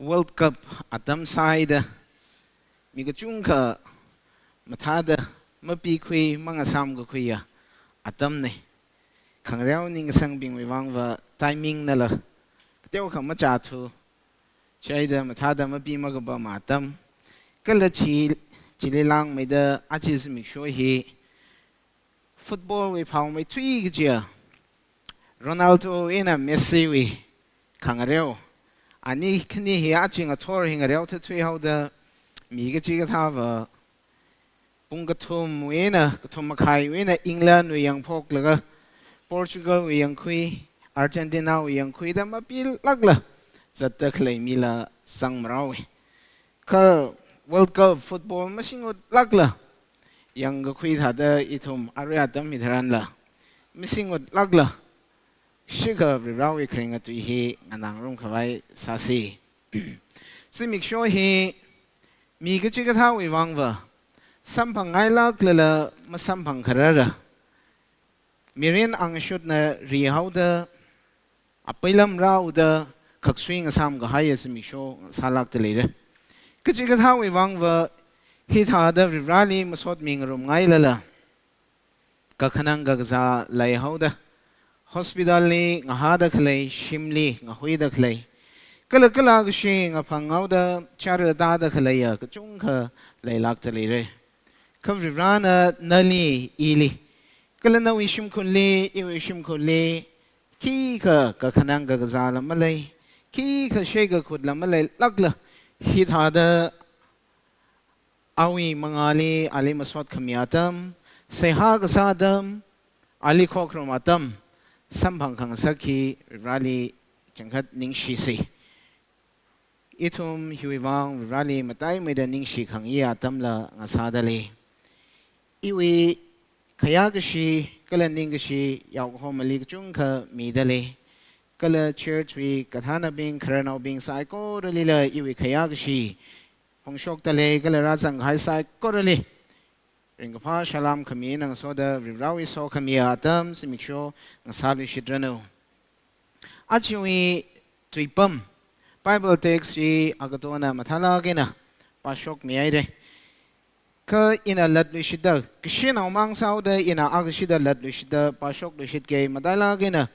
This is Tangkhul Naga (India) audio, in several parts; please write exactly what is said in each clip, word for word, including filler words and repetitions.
World Cup atam sāhaida, mi kachungkha mathāda mapikhui, mangasāmkakhuiya atamna. Khangareo ningsangbingwui vangva timing nala kateokha machāthu, chieina mathāda mapi makapam atam. Kala chi, chili langmeida aja zimiksho hi football wui phaomeithui kajiya Ronaldo eina Messi wui khangareo, ani khani hi aja ngathor hi ngareothathui haoda, mi kachikathāva pung kathumwui eina kathum makhaiwui eina England wui yangphoklaga, Portugal wui yangkhui, Argentina wui yangkhuida mapilākla zatta khalei mila zangmarao. Kha World Cup football masingutlākla yangkakhui thāda ithum arui atam hitharanla masingutlākla shikha Varivarāwui kharinga tui hi nganāngarumkhavai sāsa. Zimiksho hi mi kachikathāwui vangva samphangngailāklala masamphangkharara, mirin angashutna rihaoda, apeilam rāhaoda khaksui ngasāmkahaiya zimiksho sālākda leira. Kachikathāwui vangva hithāda Varivarāli masotmingarumngailala, kakhanang kakazā leihaoda, hospital li ngahāda khalei, shimli ngahuida khalei, kala kalākashi ngaphanghaoda chara tāda khaleiya kachungkha leilākda leira. Kha Varivarāna nali, ili, kala nawui shimkhurli, iwui shimkhurli, khikha kakhanang kakazāla malei, khikha sheikakhutla maleilākla, hithāda awui mangāli ali masot khami atam, seihā kasā atam, ali khokharum atam samphang khangasak hi Varivarāli changkhat ningshisa. Ithum hiwui vang Varivarāli mataimeida ningshi khangayi atamla ngasāda lei. Iwui khayākashi kala ningkashi yaokahomali kachungkha mida lei. Kala church wui kathānabing, khararnaobing saikoralila iwui khayākashi phongshokda lei, kala rāzangkahai saikorali ringkaphā salām khami eina ngasoda Varivarāwui sokhami atam zimiksho ngasāluishitranu. Ajawui tuipam, Bible text hi akatona mathālāk eina pāshokmihaira. Kha ina latluishitta, kashinao mang sāhaoda ina akashida latluishitta pāshokluishitkei, matailāk eina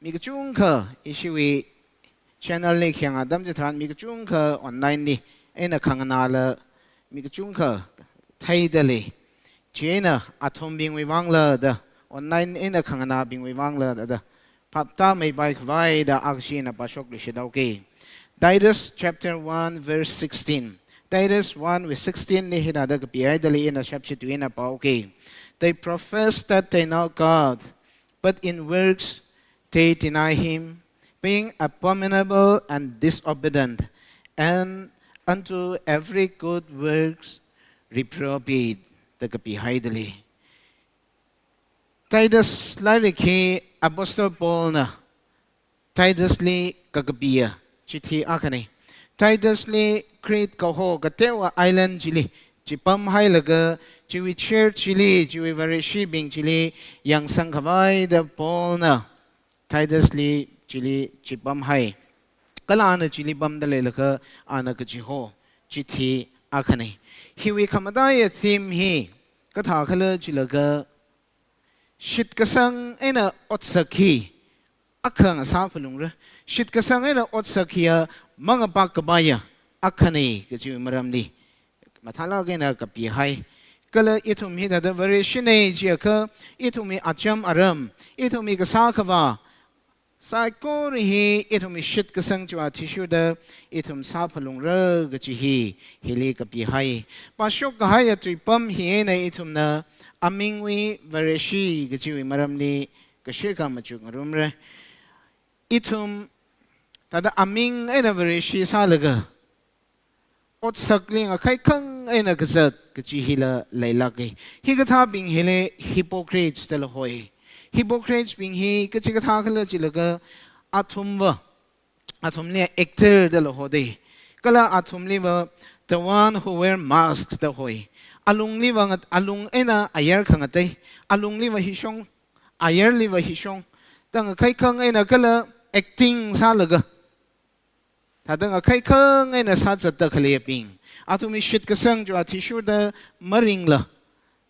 mi kachungkha ishiwui channel li khayang atam chitharan mi kachungkha online li eina khanganāla mi kachungkha theida lei. Chieina athumbingwui vangla da, online eina khanganābingwui vangla da, da phaptāmeipai khavaida akashina pāshokluishit haoki. Titus chapter one verse sixteen. Titus one verse sixteen li hithāda kapihaida lei, ina shapshi tui eina pāhaoki. They profess that they know God, but in works they deny him, being abominable and disobedient, and unto every good works reprobate, da kapihaida lei. Titus lairik hi Apostle Paul na Titus li kakapiya chithi akhana. Titus li Crete kaho kateowa island chili chipamhailaga, chiwui church chili, chiwui Vareshibing chili yangsang khavaida Paul na Titus li chili chipamhai. Kala ana chili pamda leilakha ana kachiho chithi akhana. Hiwui khamataiya theme hi kathākhala chilaga, shitkasang eina otsak hi akha ngasāphalungra. Shitkasang eina otsak hiya mangapak kapaiya akhana kachiwui maramli mathālāk eina kapihai. Kala ithum hithāda Vareshina jiakha, ithumwui acham aram, ithumwui kasā khavā saikora hi ithumwui shitkasang chiwui athishurda ithum sāphalungra kachi hi hili kapihai. Pāshok kahaiya tuipam hi eina ithumna amingwui Vareshi kachiwui maramli kashikha machukngarumra. Ithum thāda aming eina Vareshi sālaga otsakli ngakhaikhang eina kazat kachi hila leilāka. Hikathābing hili hypocrites dala hoi. Hypocrites bing hi kachikathākhala chilaga athumva, athumli actor dala hoda, kala athumliva the one who wear masks da hoi. Alungliva ngat-, alung eina ayar khangatei, alungliva hishong, ayarliva hishong, da ngakhaikhang eina kala acting sālaga Thāda ngakhaikhang eina sāzatda khaleibing. Athumwui shitkasang chi athishurda maringla,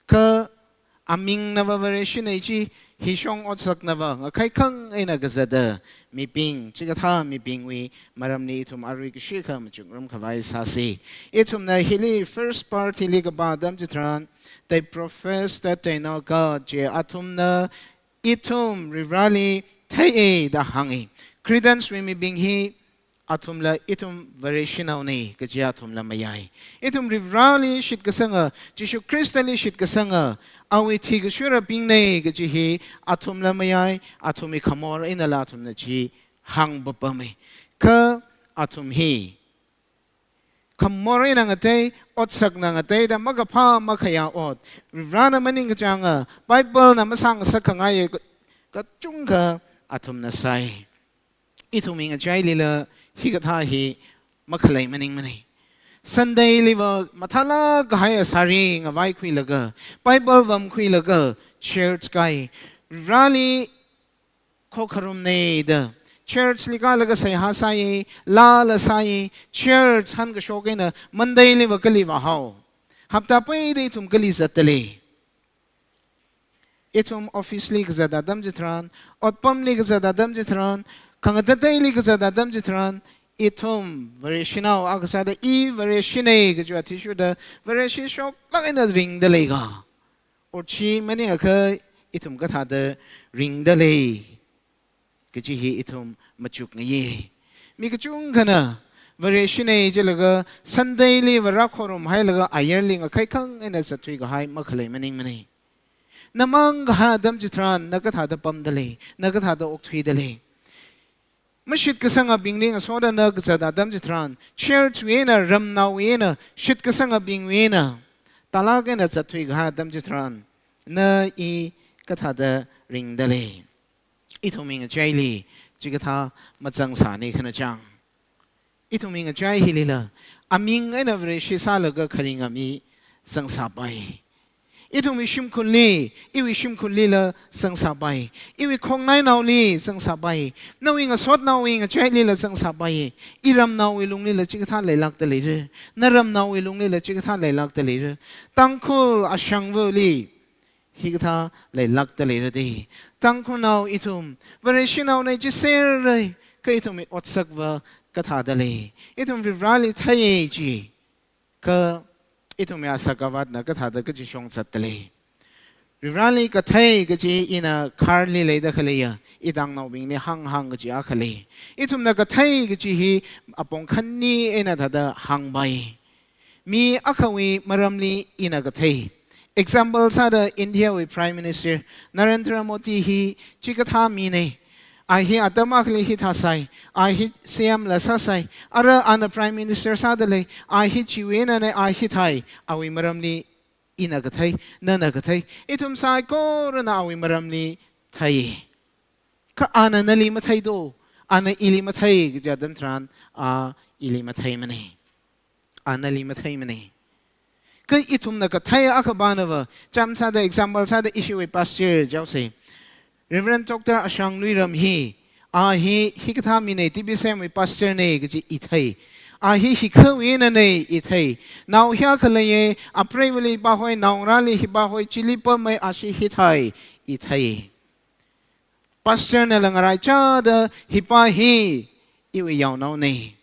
kha amingnava Vareshinei chi, hishong otsaknava ngakhaikhang eina kazata mibing, chikathā mibingwui maramli ithum arui kashikha machukngarumkhavai sāsa. Ithumna hili first part hili kapā atam chitharan, they profess that they know God chi athumna ithum Varivarāli theiya da hānga. Cretans wui mibing hi athumla ithum Vareshinaona kaji athumla mayāya. Ithum Varivarāli shitkasanga, Jishu Khristali shitkasanga, awui thikashurabingna kaji hi athumla mayāya, athumwui khamor einala athumna chi hāngpapama. Kha athum hi khamor eina ngatei, otsakna ngateida makaphā makhayā ot, Varivarāna maningkachānga, Bible na masāngasakkhangai ka-, kachungkha athumna sāya. Ithumwui ngachailila hikathā hi makhalei maningmana. Sunday liva mathālāk kahaiya sari ngavaikhuilaga, Bible vamkhuilaga, church kāya. Varivarāli khokharumna da, church li kālaga seihā sāya, laala sāya, church hankashok eina Monday liva kali vāhao. Hapta peida ithum kali zatdalei. Ithum office li kazat atam chitharan, otpamli kazat atam chitharan, khangateiteili kazat atam chitharan, ithum Vareshinao akha sāda, i Vareshinei kaji athishurda, Vareshi shoklāk eina ringdalei ka. Or chi maningakha ithum kathāda ringdalei kaji hi ithum machukngaiya. Mi kachungkhana Vareshinei jilaga Sunday li Vare khorumhailaga ayarli ngakhaikhang eina zatthuikahai makhalei maningmana. Na māng kahai atam chitharan, na kathāda pamdalei, na kathāda okthuidalei. Mashitkasangabingli ngasoda na kazat atam chitharan, church wui eina, ramnaowui eina, shitkasangabingwui eina, tālāk eina zatthuikahai atam chitharan, na i kathāda ringdalei. Ithumwui ngachaili chikathā mazangsāna khanachang. Ithumwui ngachai hilila, aming eina Vareshi sālaga kharinga mi zangsāpai. Ithumwui shimkhurli, iwui shimkhurlila zangsāpai. Iwui khongnainaoli zangsāpai. Nawui ngasotnaowui ngachailila zangsāpai. Iramnaowui lunglila chikathā leilākda leira. Naramnaowui lunglila chikathā leilākda leira. Tangkhul ashangvali hikathā leilākda leira da. Tangkhulnao ithum Vareshinaona jiserra, kha ithumwui otsakva kathāda lei? Ithum Varivarāli theiya ji, kha ithumwui asak avatna kathāda kachishong zatdalei? Varivarāli kathei kaji ina kharli leida khaleiya, itangnaobingli hānghāng kaji akha lei. Ithumna kathei kaji hi apong khani eina thāda hāngpai. Mi akhawui maramli ina kathei. Example sāda India wui Prime Minister Narendra Modi hi chikathā mina. A hi atam akhali hithā sāi, a hi C M la sāsai, ara ana Prime Minister sādalei, a hi chiwui einana, a hithai, awui maramli ina kathei, nana kathei, ithum saikorana awui maramli thei. Kha ana nali mathei do, ana ili mathei kaji atam tharan, a ili matheimana. A nali matheimana. Kha ithumna kathei akha pānava, cham sāda example sāda ishiwui pastor jihaosa. Reverend Doctor Ashang Luiram hi, a hi hikathā mina, T B C M wui pastor na kaji i thei. A hi hikhawui einana i thei. Nao hiyākha leiya, apreivali pāhoi, naongarāli hi pāhoi, chili pamhai, ashi hithai, i thei. Pastor nala ngaraichāda hipā hi iwui yaonaona.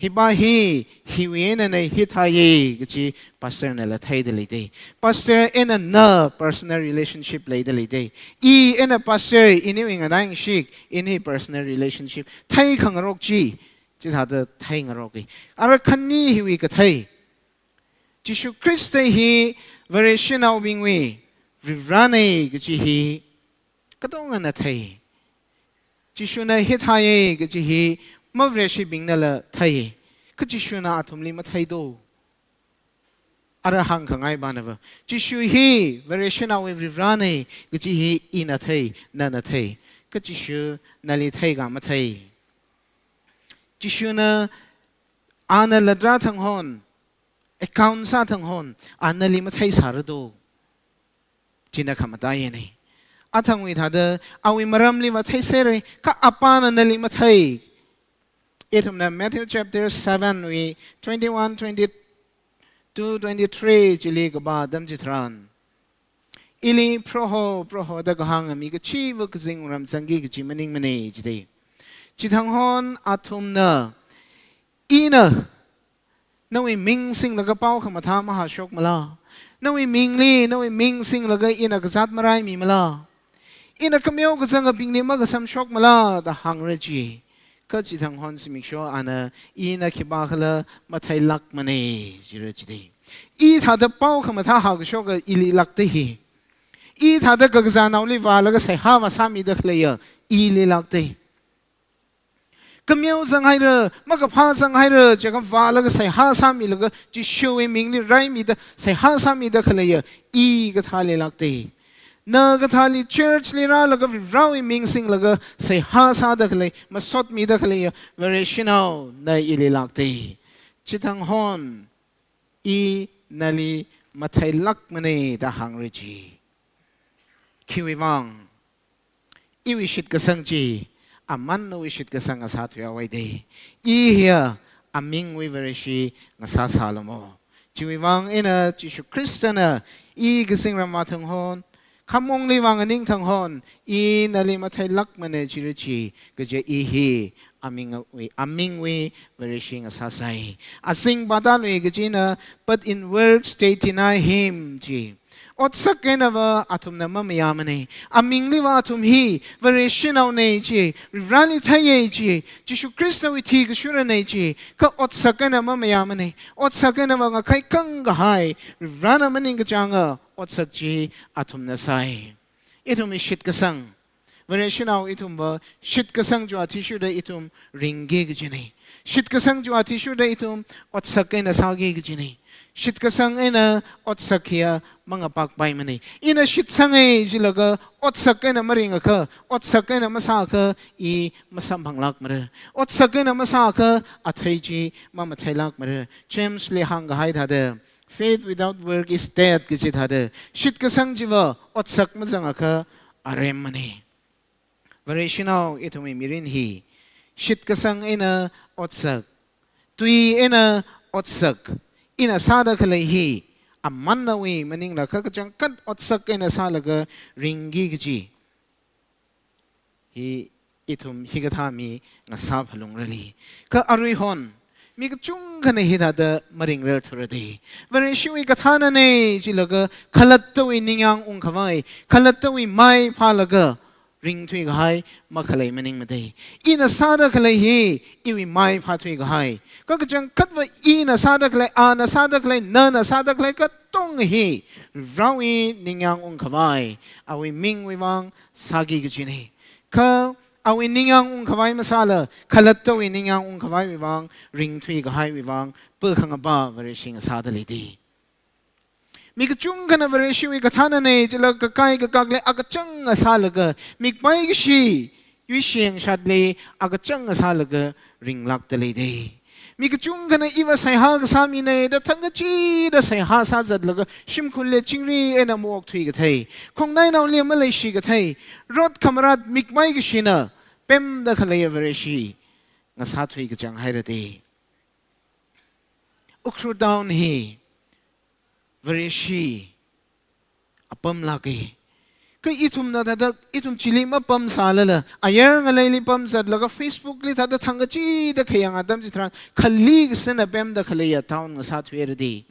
Hipā hi hiwui einana hithāya kaji pastor nala theida leida. Pastor eina na personal relationship leida leida. I eina pastor iniwui nganāngshik, ini personal relationship theikhangarok chi, chithāda theingaroka. Ara khani hiwui kathei. Jishu Khrista hi Vareshinaobingwui Varivarāna kaji hi katongana thei. Jishuna hithāya kaji hi mavareshibingnala thei. Kha Jishuna athumli mathei do. Ara hāngkhangai pānava, Jishu hi Vareshinaowui Varivarāna kaji hi ina thei, nana thei. Kha Jishu nali theika mathei? Jishuna ana latrat thang hon, account sā thang hon, a nali matheisāra do. China khamataiya na. Athangwui thāda, awui maramliva theiserra, kha apāna nali mathei. Ithumna Matthew chapter seven wui twenty-one, twenty-two, twenty-three chili kapā atam chitharan, ili Proho, Proho da kahānga mi kachiva kazing ramzangki kaji maningmana jida. Chithang hon athumna, ina nawui ming singlaga pao khamathā mahāshokmala? Nawui mingli, nawui ming singlaga ina kazāt maraimimala? Ina kameo kazangabingli makasamshokmala da hāngra ji. Kha chithang hon zimiksho ana, ina khipākhala matheilākmana jira jida. I thāda pao khamathā hākashoka ili lākta hi. I thāda kakazānaoli vālaga seihā vāsāmida khaleiya ili lākta. Kameo zanghaira, makaphā zanghaira, jiakha vālaga seihā sāmilaga, Jishuwui mingli raimida seihā sāmida khaleiya i kathāli lākta. Na kathāli church li rālaga Varewui ming singlaga seihā sāda khalei, masotmida khaleiya Vareshinao na ili lākta. Chithang hon i nali matheilākmana da hāngra ji. Khiwui vang? Iwui shitkasang chi aman nawui shitkasang ngasāthuihaowa da. I hiya amingwui Vareshi ngasāsālamo. Chiwui vang eina Jishu Khristana i kazingram vāthang hon, khamongli vang aning thang hon, i nali matheilākmana jira ji, kaja i hi amingwui, amingwui Vareshi ngasāsai. Azing pāda lui kajina, "But in works they deny him," ji. Otsak einava athumna mamayāmana. Amingliva athum hi Vareshinaona ji, Vareli theiya ji, Jishu Khristawui thikashurana ji, kha otsak eina mamayāmana. Otsak einava ngakhai kang kahai, Varena maningkachānga otsak chi athumna sai. Ithumwui shitkasang, Vareshinao ithumva shitkasang chiwui athishurda ithum ringki kajina. Shitkasang chiwui athishurda ithum otsak eina sāki kajina. Shitkasang eina otsak hiya mangapakpaimana. Ina shitsanga jilaga otsak eina maringakha, otsak eina masāakha i masamphanglākmara. Otsak eina masāakha athei chi mamatheilākmara. James li hāngkahai thāda, "Faith without work is dead," kaji thāda. Shitkasang chiva otsak mazangakha aremmana. Vareshinao ithumwui mirin hi shitkasang eina otsak, tui eina otsak, ina sāda khalei hi aman nawui maningla kha kachangkhat otsak eina sālaga ringki kaji hi ithum hikathā mi ngasāphalungra li. Kha arui hon mi kachungkhana hithāda maringrarthura da. Vareshiwui kathānana jilaga khalattawui ningyāng ungkhavai, khalattawui mai phālaga ringthuikahai makhalei maningmada. Ina sāda khalei hi iwui mai phāthuikahai. Kha kachangkhatva ina sāda khalei, ana sāda khalei, nana sāda khalei katonga hi Varewui ningyāng ungkhavai, awui mingwui vang sāki kajina. Kha awui ningyāng ungkhavai masāla, khalattawui ningyāng ungkhavaiwui vang, ringthuikahaiwui vang, pakhangapa Vareshi ngasāda lei da. Mi kachungkhana Vareshiwui kathānana jila kakai kakakli akachanga sālaga, mikpai kashi, yuisheng shatli akachanga sālaga ringlākda lei da. Mi kachungkhana iva seihā kasā mina da thangkachida seihā sāzatlaga shimkhurli chingri eina maokthui kathei, khongnainaoli maleishi kathei, rot khamarat mikpai kashina pemda khaleiya Vareshi ngasāthui kachang haira da. Ukhrul town hi Vareshi apamlāka. Kha ithumna thāda, ithum chili mapamsālala, ayar ngaleili pamzatlaga Facebook li thāda thangkachida khayang atam chitharan, khali kasāna pemda khaleiya town ngasāthuira da.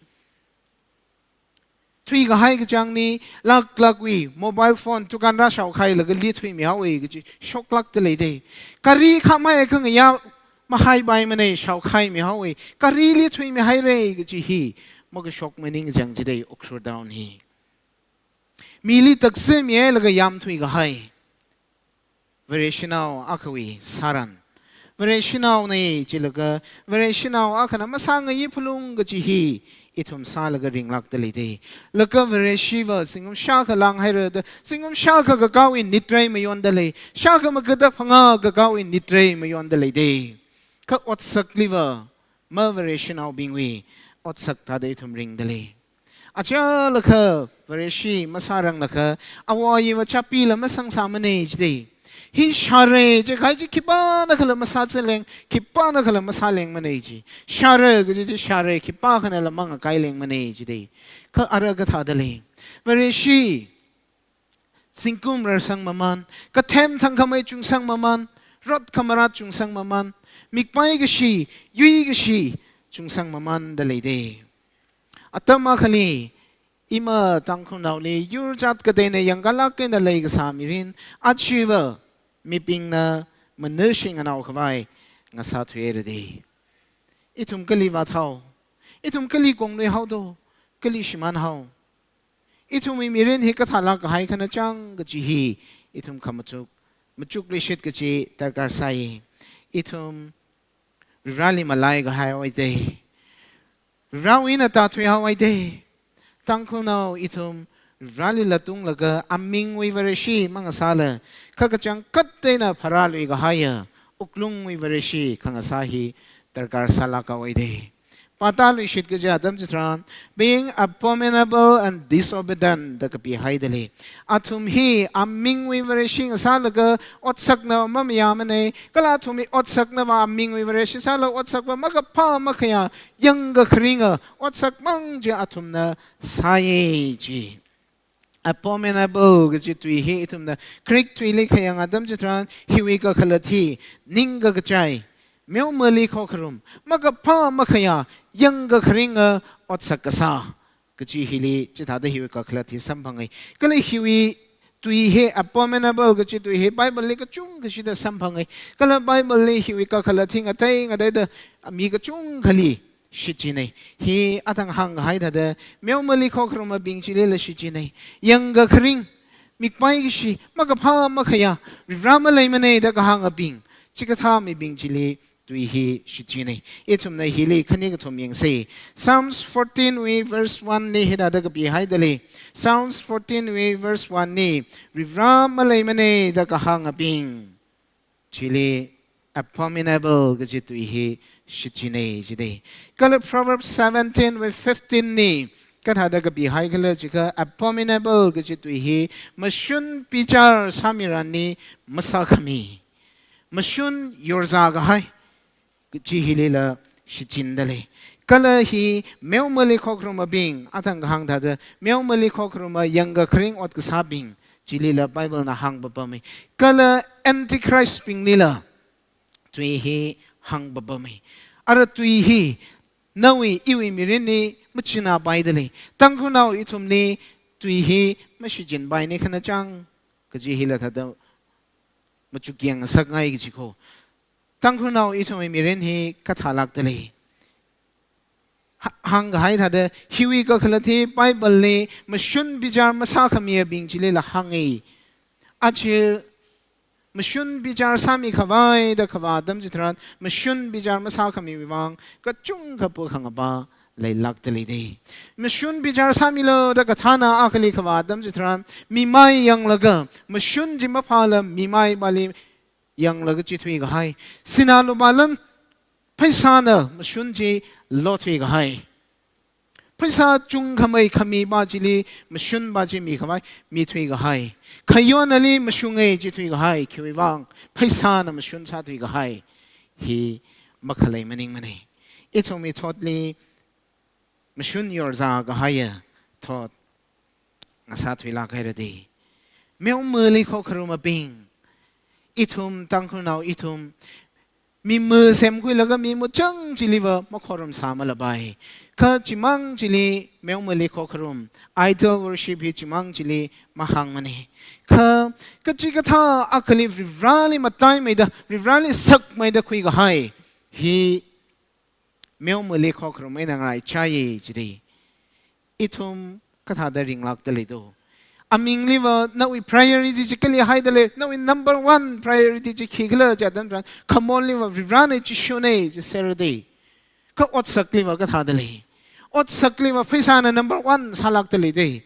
Thuikahai kachangli, laklākwui mobile phone dukan rā shaokhailaga lithuimihaowa kaji shoklākda lei da. Gari khamei khangayā mahaipaimana, shaokhaimihaowa. Garili thuimihaira kaji hi makashok maningchang jida Ukhrul town hi. Mili takse mihailaga yamthuikahai Vareshinao akhawui sāran. Vareshinaona jilaga, Vareshinao akhana masāngayi phalung kaji hi ithum sālaga ringlākda lei da. Laga Vareshiva zingkum shākha langhaira da, zingkum shākha kakāwui nit rei mayonda lei, shākha magada phangā kakāwui nit rei mayonda lei da. Kha otsakliva, ma Vareshinaobingwui otsak thāda ithum ringda lei. Achālakha Vareshi masāranglakha, āwo āyiva chapila masangsāmana jida. Hi shāra jikahai chi khipānakhala masāzaleng, khipānakhala masālengmana ji. Shāra kaji chi shāra khipākhanala mangakailengmana jida. Kha ara kathāda lei? Vareshi zingkum rarsangmamān, kathem thangkhamei chungsangmamān, rot khamarat chungsangmamān, mikpai kashi, yui kashi chungsangmamānda leida. Atam akhali ima Tangkhulnaoli yur jat kateina yangkalāk eina leikasā mirin, achiva mibingna manashing anaokhavai ngasāthuirada. Ithum kali vāthao, ithum kali kongnuihaodo, kali shimānhao. Ithumwui mirin hi kathālāk kahai khanachang kaji hi ithum khamachuk, machukluishit kaji darkar sai. Ithum Vareli malaikahaihaoda. Varewui eina tāthuihaoda. Tangkhulnao ithum Vareli latunglaga amingwui Vareshi mangasāla, kha kachangkhat eina pharāluikahaiya wuklungwui Vareshi khangasā hi darkar sālākhaoda. Pātāluishit kaja atam chitharan, being abominable and disobedient da kapihaida lei. Athum hi amingwui Vareshi ngasālaga otsakna mamayāmana, kala athum hi otsaknava amingwui Vareshi sālaga otsakva makaphā makhayā, yangkakharinga otsakmang chi athumna sāya ji. Abominable kaji tui hi ithumna Greek tuili khayang atam chitharan hiwui kakhalat hi ningkakachai, meomali khokharum, makaphā makhayā, yangkakharinga otsak kasā kaji hili chithāda hiwui kakhalat hi samphangai. Kala hiwui tui hi abominable kaji tui hi Bible li kachungkha shida samphangai. Kala Bible li hiwui kakhalat hi ngatei ngateida mi kachungkhali shichinai. Hi athang hāngkahai thāda, meomali khokharumabing chilila shichinai. Yangkakharing, mikpai kashi, makaphā makhayā, Vare maleimana da kahāngabing, chikathā mibing chili tui hi shichinai. Ithumna hili khani kathum yangsa. Psalms fourteen wui verse one li hithāda kapihaida lei. Psalms fourteen wui verse one li, Vare maleimana da kahāngabing chili abominable kaji tui hi shichinai jida. Kala Proverbs seventeen wui fifteen li kathāda kapihaikhala jiakha, abominable kaji tui hi mashun bichar sāmiranli masākhami, mashun yorzākahai kaji hilila shichinda lei. Kala hi meomali khokharumabing, athang kahāng thāda, meomali khokharuma yangkakharing ot kasābing chilila Bible na hāngpapamai. Kala Antichrist binglila tui hi hāngpapamai. Ara tui hi nawui iwui mirinli machināpaida lei. Tangkhulnao ithumli tui hi mashichinpaina khanachang kaji hila thāda machuk yangngasakngai kaji kho. Tangkhulnao ithumwui mirin hi kathālākda lei? Hā-, hāngkahai thāda, hiwui kakhalat hi Bible li mashun bichar masākhamiyabing chilila hānga. Aja mashun bichar sāmikhavai da khavā atam chitharan, mashun bichar masākhamiwui vang kachungkha pu khangapa leilākda leida. Mashun bichar sāmilu da kathāna akhali khavā atam chitharan, mimai yanglaga mashun chi maphāla mimaipali yanglaga chithuikahai. Sinā lupā lan pheisāna mashun chi lothuikahai. Pheisā chungkhamei khamipa chili mashunpa chi mikhavai mithuikahai. Khayonali mashunga chithuikahai. Khiwui vang? Pheisāna mashun sāthuikahai. Hi makhalei maningmana. Ithumwui thotli mashun yorzākahaiya thot ngasāthuilāk hairada. Meomali khokharumabing, ithum Tangkhulnao ithum, mi masemkhuilaga mi machang chiliva makhorumsā malapai. Kha chimang chili meomali khokharum, idol worship hi chimang chili mahāngmana. Kha kachikathā akhali Vareli mataimeida, Vareli sakmeida khuikahai hi meomali khokharum eina ngaraichāya jida. Ithum kathāda ringlākda leido? Amingliva nawui priority chi kali haida lei, nawui number one priority chi khikhala jiakha atam tharan, khamonliva Varena Jishuna jiserda. Kha otsakliva kathāda lei? Otsakliva pheisāna number one sālākda leida.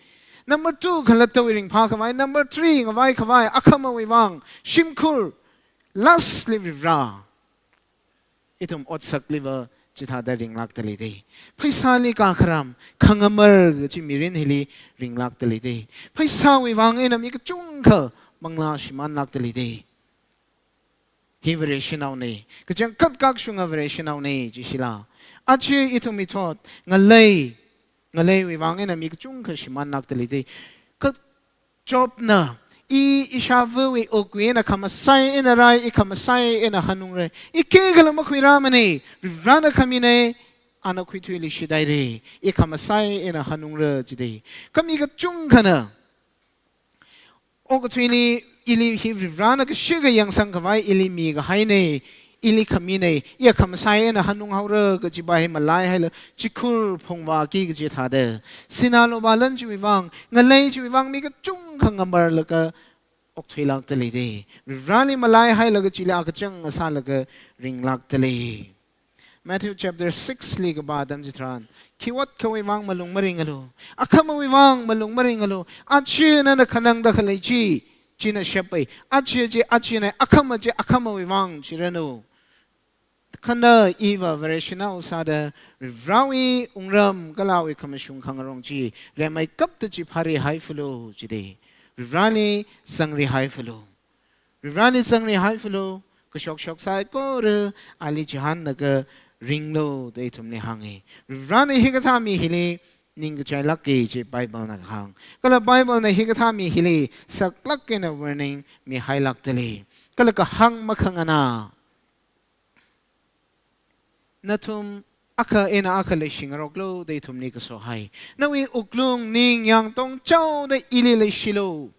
Number two khalattawui ringphākhavai, number three ngavaikhavai, akhamawui vang, shimkhur, lastly Vare. Ithum otsakliva chithāda ringlākda leida. Pheisāli kakharam, khangamar kachi mirin hili ringlākda leida. Pheisāwui vang eina mi kachungkha manglā shimānlākda leida. Hi Vareshinaona. Kachangkhat kakashunga Vareshinaona, jishila. Aja ithum hithot, ngalei, ngaleiwui vang eina mi kachungkha shimānlākdalei da. Kha Jobna, i ishāvawui wukwui eina khamasai eina rai, i khamasai eina hanungra. I khikhala makhuirāmana, Varivarana khamina, ana khuithuiluishit haira. I khamasai eina hanungra jida. Kha mi kachungkhana, okathuili ili hi Varivarana kashikha yangsangkhavai ili mikahaina, ili khamina, iya khamasai eina hanunghaora kajiva hi malaihailaga chikhur phungvāki kaji thāda, sinā lupā lan chiwui vang, ngalei chiwui vang mi kachungkha ngamarlaga okthuilākdalei da. Varivarali malaihailaga chili akachang ngasālaga ringlākdalei. Matthew chapter six li kapā atam chitharan, khi ot khawui vang malung maringalu, akhamawui vang malung maringalu, aja nana khanangda khalei chi, china shappai, aja chi ajana, akhama chi akhamawui vang chiranu. Kha na iva Vareshinao sāda, Varivarawui wungram kala awui khamashung khangarong chi, rimeikapta chi pharihaiphalu jida. Varivarali zangrihaifalu. Varivarali zangrihaifalu, kashokshok saikora ali chihānlaga ringlu da ithumli hānga. Varivarana hikathā mi hili ningkachailāka chi Bible na kahāng. Kala Bible na hikathā mi hili saklāk eina warning mihailākdalei. Kala kahāng makhanganā, nathum akha eina akha leishingaroklu da ithumli kasohai. Nawui wuklung ningyāng tongchaoda ili leishilu.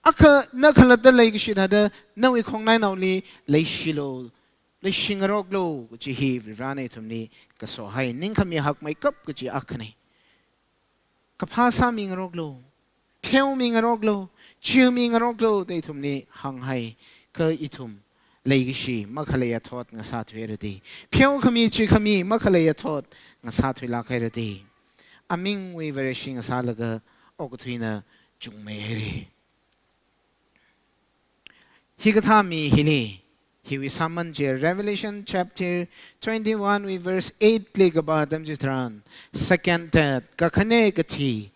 Akha na khalatta leikashi thāda nawui khongnainaoli leishilu, leishingaroklu, kaji hi Varivarana ithumli kasohai. Ningkhami hakmeikap kaji akhana. Kaphā sāmingaroklu, pheomingaroklu, chirmingaroklu da ithumli hānghai. Kha ithum leikashi makhaleiya thot ngasāthuiradi, pheokhami chirkhami makhaleiya thot ngasāthuilāk hairadi, amingwui Vareshi ngasālaga okathuina chungmeihaira. Hikathā mi hili, hiwui sāman chi Revelation chapter twenty-one wui verse eight li kapā atam chitharan, second death, kakhane kathi,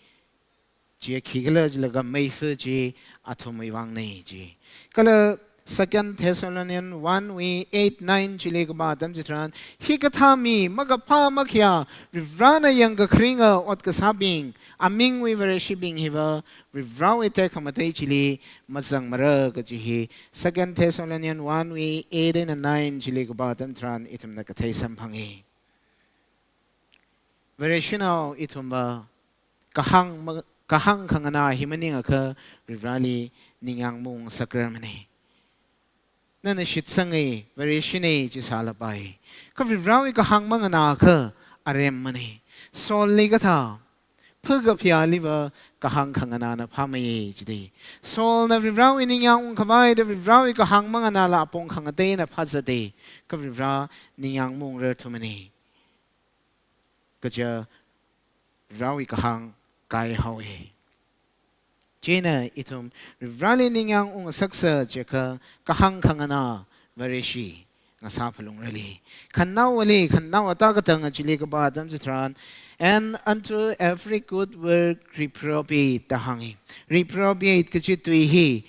chi khikhala jilaga meifa chi athumwui vangna ji. Kala Second Thessalonian one wui eight nine chili kapā atam chitharan, hikathā mi makaphā makhayā, Varivarana yangkakharinga ot kasābing, amingwui Vareshibing hiva Varivarawui tekhamatei chili mazangmara kaji hi Second Thessalonian one wui eight eina nine chili kapā atam tharan ithumna kathei samphanga. Vareshinao ithumva kahāng ma-, kahāng khanganā hi maningakha Varivarali ningyāng maungngasakrarmana. Nana shitsanga, Vareshina chi sālapai. Kha Varivarawui kahāng manganāakha aremmana. Saulli kathā, phakaphayāliva kahāng khanganāna phāmeiya jida. Saulna Varivarawui ningyāng ungkhavai da Varivarawui kahāng manganāla apong khangateina phāzata. Kha Varivara ningyāng maungrarthumana. Kaja Varivarawui kahāng kaihaowa. Chieina ithum Varivarali ningyāng ungngasaksa jiakha kahāng khanganā Vareshi ngasāphalungrali. Khanaowali, khanaowa tākatanga chili kapā atam chitharan, "And unto every good work reprobate," da hānga. Reprobate kaji tui hi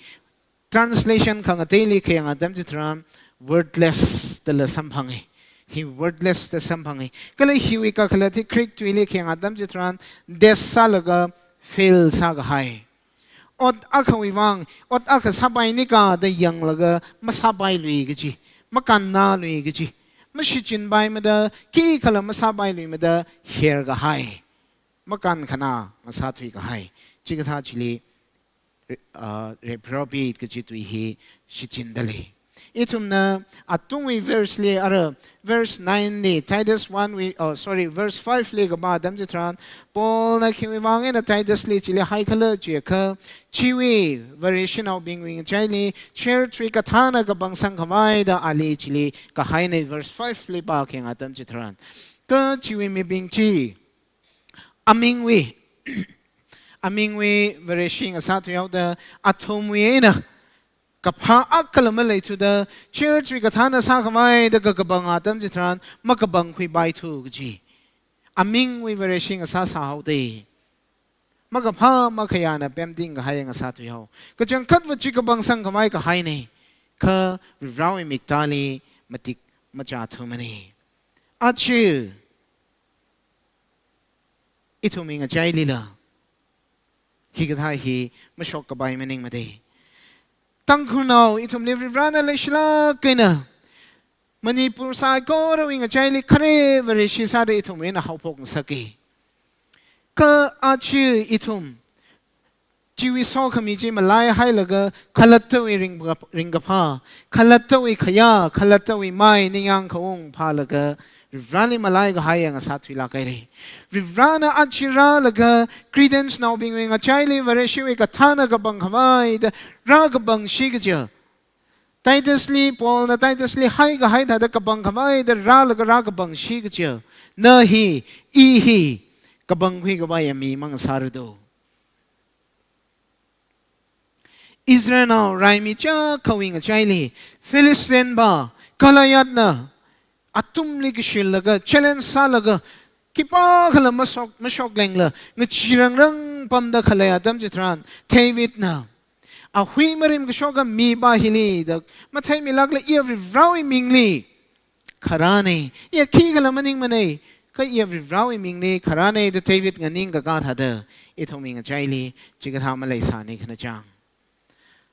translation khangateili khayang atam chitharan worthless dala samphanga. Hi worthless da samphanga. Kala hiwui kakhalat hi Greek tuili khayang atam chitharan death sālaga fail sākahai. Ot akhawui vang, ot akha sāpaini kha da yanglaga masāpailui kaji, makannālui kaji, mashichinpaimada, khikhala masāpailuimada herkahai, makankhanā ngasāthuikahai. Chikathā chili re-, uh, reprobate kaji tui hi shichindalei. Ithumna atungwui verse li ara, verse nine li, Titus one wui, oh, sorry, verse five li kapā atam chitharan, Paulna khiwui vang eina Titusli chili haikhala jiakha, chiwui Vareshinaobingwui ngachaili church wui kathāna kapangsang khavai da ali chili kahaina, verse five li pākhayang atam chitharan. Kha chiwui mibing chi, amingwui, amingwui Vareshi ngasāthuihaoda athumwui eina kaphā akhala maleithuda, church wui kathāna sākhavai da kakapang atam chitharan makapangkhuipaithu kaji. Amingwui Vareshi ngasā sāhaoda. Makaphā makhayāna pemting kahai ngasāthuihao. Kachangkhatva chi kapangsang khavai kahaina. Kha Varivarāwui miktāli matik machāthumana. Aja ithumwui ngachailila hikathā hi mashok kapai maningmana. Tangkhulnao ithumli Varivarāna leishilāk eina Manipur saikorawui ngachaili khare Vareshi sāda ithumwui eina haophok ngasaka. Kha aja ithum chiwui sokhami chi malaihailaga khalattawui ringka-, ringkaphā, khalattawui khayā, khalattawui mai ningyāng khaung phālaga Varivarāli malaikahaiya ngasāthuilāk haira. Varivarāna aja rālaga Cretans naobingwui ngachaili Vareshiwui kathāna kapangkhavai da rākapangshi kaja, Titusli, Paulna Titusli haikahai thāda kapangkhavai da rālaga rākapangshi kaja, na hi, i hi kapangkhui kapaiya mi mangasārado. Israelnao raimi chākhawui ngachaili Philistine pa Goliathna athumli kashilaga, challenge sālaga, khipākhala mashok, mashok lengla, ngacheerangrang pamda khalei atam chitharan, Davidna, ahui marim kashoka mipa hili da matheimilākla, iya Varivarāwui mingli kharāna, iya khikhala maningmana, kha iya Varivarāwui mingli kharāna da David nganingkakā thāda, ithumwui ngachaili chikathā maleisāni khanachang.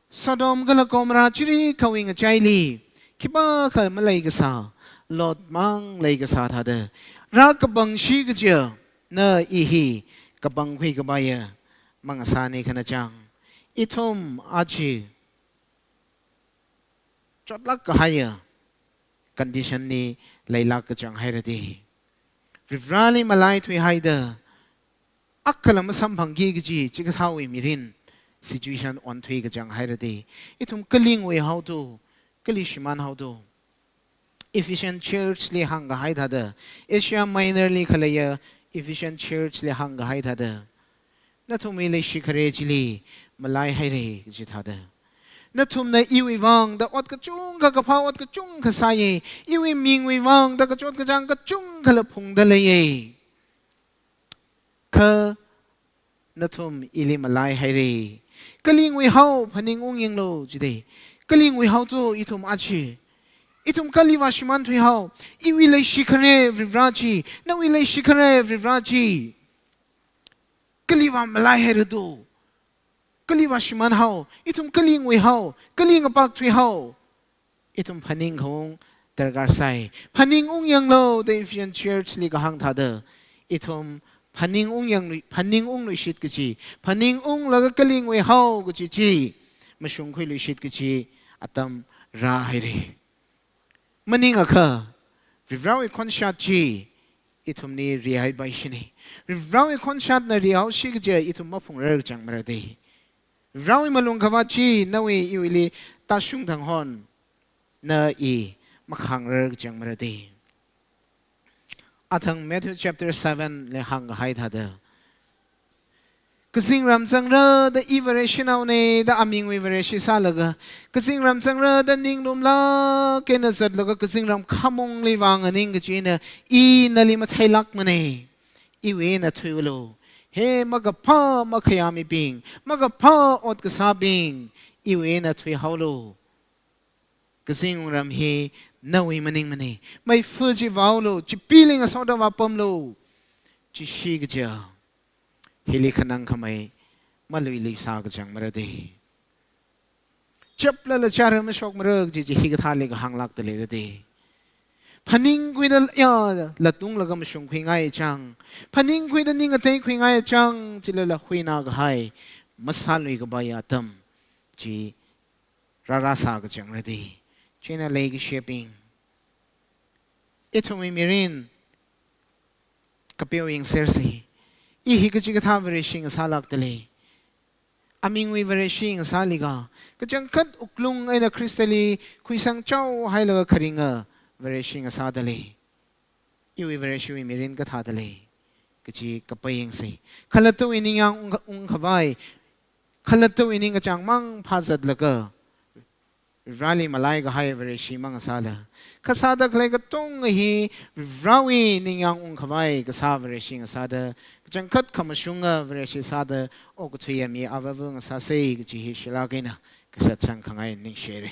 Sodom kala Gomorrah chirikhawui ngachaili khipākha maleikasā, Lot mang leikasā thāda rākapangshi kaja, na i hi kapangkhui kapaiya mangasāni khanachang. Ithum aja chotlāk kahaiya condition li leilāk kachang hairada, Varivarāli malaithuihaida akhala masamphangki kaji chikathāwui mirin situation onthui kachang hairada, ithum kali nguihaodo, kali shimānhaodo. Ephesian Church li hāngkahai thāda, Asia Minor li khaleiya Ephesian Church li hāngkahai thāda, nathumwui leishi khare chili malaihaira kaji thāda, nathumna iwui vang da ot kachungkha kaphā, ot kachungkha sāya, iwui mingwui vang da kachot kachāng kachungkhala phungda leiya. Kha nathum ili malaihaira. Kali nguihao, phaningung yanglu jida. Kali nguihaodo ithum aja. Ithum kali vāshimānthuihao. Iwui leishi khare Varivarā chi, nawui leishi khare Varivarā chi, kali vāmalaihairado. Kali vāshimānhao, ithum kali nguihao, kali ngapakthuihao. Ithum phaning khaung darkar sai. Phaningung yanglu da Ephesian Church li kahāng thāda, ithum phaningung yanglui, phaningungluishit kaji, phaningunglaga kali nguihao kaji chi mashungkhuiluishit kaji atam rāhaira. Maningakha, Varivarāwui khonshat chi ithumli rihaipaishina. Varivarāwui khonshatna rihaosi kaja ithum maphungrar kachang marada. Varivarāwui malung khavāt chi nawui iwuili tāshung thang hon, na i makhāngrar kachang marada. Athang Matthew chapter seven li hāngkahai thāda, kazingram zangrada i Vareshinaona da amingwui Vareshi sālaga, kazingram zangrada ninglumlāk eina zatlaga kazingram khamongli vānganing kachina i nali matheilākmana. Iwui eina thuiulu. He makaphā makhayā mibing, makaphā ot kasābing, iwui eina thuihaolu. Kazing wungram hi nawui maningmana. Meifa chi vāolu, chipili ngasoda vāpamlu. Chishi kaja, hili khanang khamei maluiluisā kachang marada. Chaplala chara mashokmara kaji chi hikathāli kahānglākda leirada. Phaningkhuida ya latunglaga mashungkhuingai chang, phaningkhuida ning ngateikhuingai chang, chilala huina kahai masālui kapai atam chi rārāsā kachang rada. Chieina leikashibing, ithumwui mirin kapeo yangsersi. I hi kachikathā Vareshi ngasālākda lei. Amingwui Vareshi ngasāli ka, kachangkhat wuklung eina Khristali khuisangchao hailaga kharinga Vareshi ngasāda lei. Iwui Vareshiwui mirin kathāda lei kaji kapai yangsi. Khalattawui ningyāng ung, ungkhavai, khalattawui ningkachāng mang phāzatlaga, Vareli malai kahai Vareshi mang sāla, kasāda khalei katonga hi Vareli ningyāng ungkhavai kasā Vareshi ngasāda, kachangkhat khamashunga Vareshi sāda okathuiya mi avāva ngasāsa kaji hi shilāk eina kasat sangkhangai ningshire.